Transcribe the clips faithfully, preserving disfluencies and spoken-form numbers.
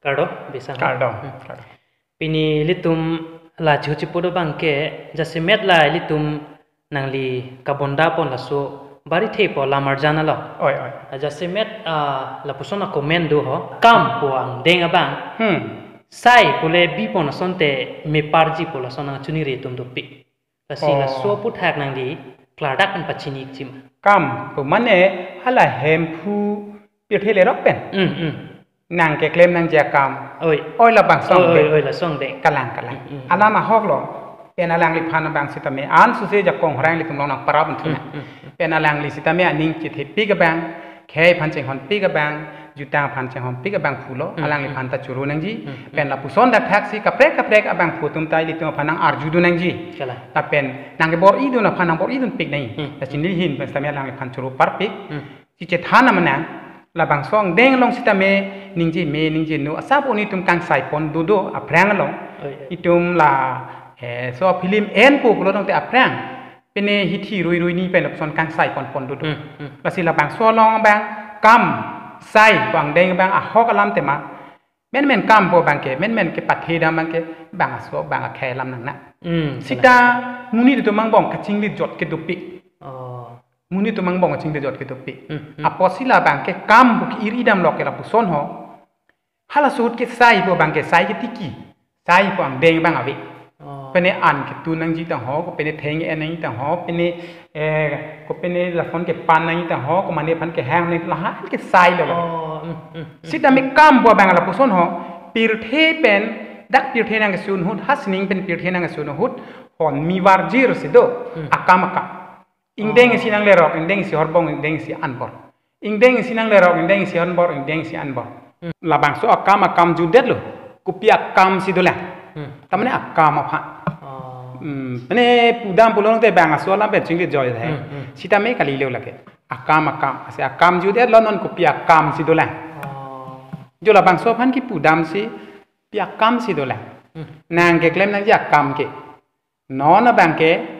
Kardom, bisa. Kardom. Hmm. Kardom. Pini ilitum la chu chipo do abang ke, jasemet la ilitum nangli kabonda pon laso barithe po lam arjan alo. Oi, oi. Jasemet, ah, lapuson a-comment do ho. Kam pu angdeng abang. Hmm. Sai pule bi pon asonte meparji pu lason nangchiniri atum dopik. Lasi Oh. laso aphuthak nangli klardak pen pachini ikji ma. Kam pu mane hala Hemphu pirthe lerok pen. Hmm, hmm. Nang keklem nangji akam. Oi. Oi labangso Oi, oi, angdeng. oi, laso angdeng. Kalang, kalang. Hmm, hmm. Alam ahok lo. Pen alangliphan abang sitame ansose jakong horang ilitum along nangparap unthu na. Hmm, hmm, hmm. Pen alangli sitame aning chethepik abang, khei aphan chinghonpik abang, jutang aphan chinghonpik abang pulo, Hmm, alangliphan hmm. ta choro nangji. Hmm, hmm. Pen lapuson dak thaksi kaprek kaprek abangphu atum ta ilitum aphan nang-arju do nangji. Kalang. Lapen nang kebor-idun aphan nangbor-idunpik nangji. Hmm. Lasi neli ahin pen sitame alangliphan choro parpik. Hmm. Si chethan na manang, labangso angdeng along sitame ningje me ningje no asap uni atum kangsai pon dodo aphrang along. Oh, iya. Itum la, eh, so film enpo pulo tangte aphrang. Pine hithi rui rui ni pen lapuson kangsai pon pon dodo. Hmm, hmm. Lasi labangso along abang kam sai pu angdeng abang ahok alam tema. Menmen kam pu abang ke, menmen kepathe dam abang ke, bang aso, bang akhei alam nang na. Hmm, Sita kalang. Monit atum angbong kachinglit jot ke dopik. Oh. Monit atum angbong kachinglit jot ke dopik. Hmm, hmm. Apotsi labang ke kam pu ke-ir-i damlok ke lapuson ho. Hala ahut ke sai pu abang ke sai ke tiki. Sai pu angdeng abang ave. Oh. Pine an ketun nangji tang ho, ko pine theng en nangji tang ho, pine, eh, ko pine lason kepan nangji tang ho, ko mane aphan kehang nangji, lahan ke sai lo. Oh, hmm, hmm, hmm. Sitame kam pu abang lapuson ho, pirthe pen, dak pirthe nangkesun ahut, ha sining pen pirthe nangkesun ahut, hon mi varjir si do, Hmm. akam akam. Ingdeng Oh. isi nanglerok, ingdeng isi horbor, ingdeng isi anbor. Ingdeng isi nanglerok, ingdeng isi anbor, ingdeng isi anbor. Hmm. Labangso akam akam jutdetlo. Kopi akam si dolang. Hmm. Tamane akam aphan. Oh. Hmm. Mane pudam pulo tangte bang aso alam pen chinglit joi he. Hmm, hmm. Sitame kalilo lake. Akam akam. Asi akam jutdetlo non kopi akam si dolang. Oh. Jo labangso aphan kipudam si pi akam si dolang. Hmm. Nang keklem nangji akam ke. Non abang ke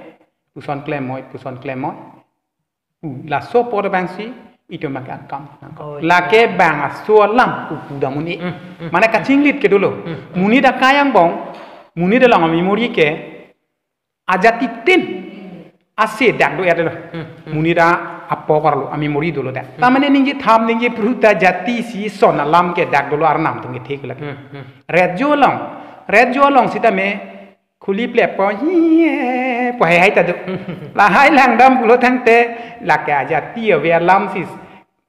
puson klem moi, puson klem moi. Pu, laso apor abang si itum abang ke akam. Oh, Lake iya. bang aso alam pu pudam un-e. Hmm, hmm. Mane kachinglit ke dolo. Hmm, hmm. Monit akai angbong, monit along a-memory ke ajati tin ase dak do-etlo. Hmm, hmm. Monit apok arlo a-memory dolo dak. Hmm. Tamane ningje thap ningje phru ta jati isi ason alam ke dak dolo, arnam atum ke thek lake. Hmm, hmm. Retjo along, retjo along sitame khuli plep po hi po hai hai ta do. Lahai langdam pulo tangte lake ajati ave alam si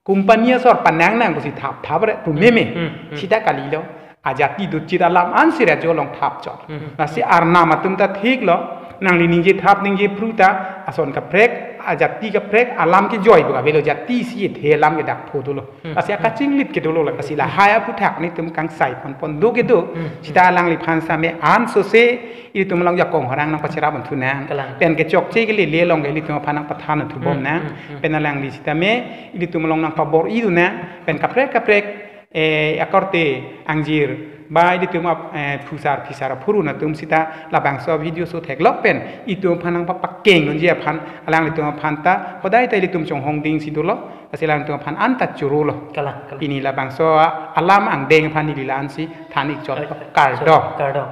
company asor panang nang pusi thap thap re pu meme. Hmm, hmm, hmm. Sita kalilo. Ajati dochit alam ansi retjo along thap chot. Hmm, hmm. Lasi arnam atum ta theklo. Nangli ningje thap ningje phru ta ason kaprek, ajati kaprek, alam kejoi pu avelo, jati isi athe alam ke dak pho dolo. Hmm. Lasi akachinglit ke dolo la, lasi lahai aphuthak nelitum kangsai pon pon do ke do. Hmm. Sita alangliphan sitame ansose ilitum along jakong horang nangpacherap unthu nang. Kalang. Pen kechokche kelele along ke ilitum aphan nangpathan unthu bom Hmm, nang. hmm, hmm. Pen alangli sitame ilitum along nangpabor-idun nang. Pen kaprek kaprek, eh, akorte angjir ba ilitum ap-, eh, phusar phisar aphurun atum sita labangso video so theklok pen itum aphan nangpapakeng unji aphan alanglitum aphan ta hodai ta ilitum chonghong ding si dolo. Lasi alanglitum aphan anta choro lo. Kalang, kalang. Pini labangso alam angdeng aphan neli la-an si than ik chot. Oi, oi. Kardom. Kardom.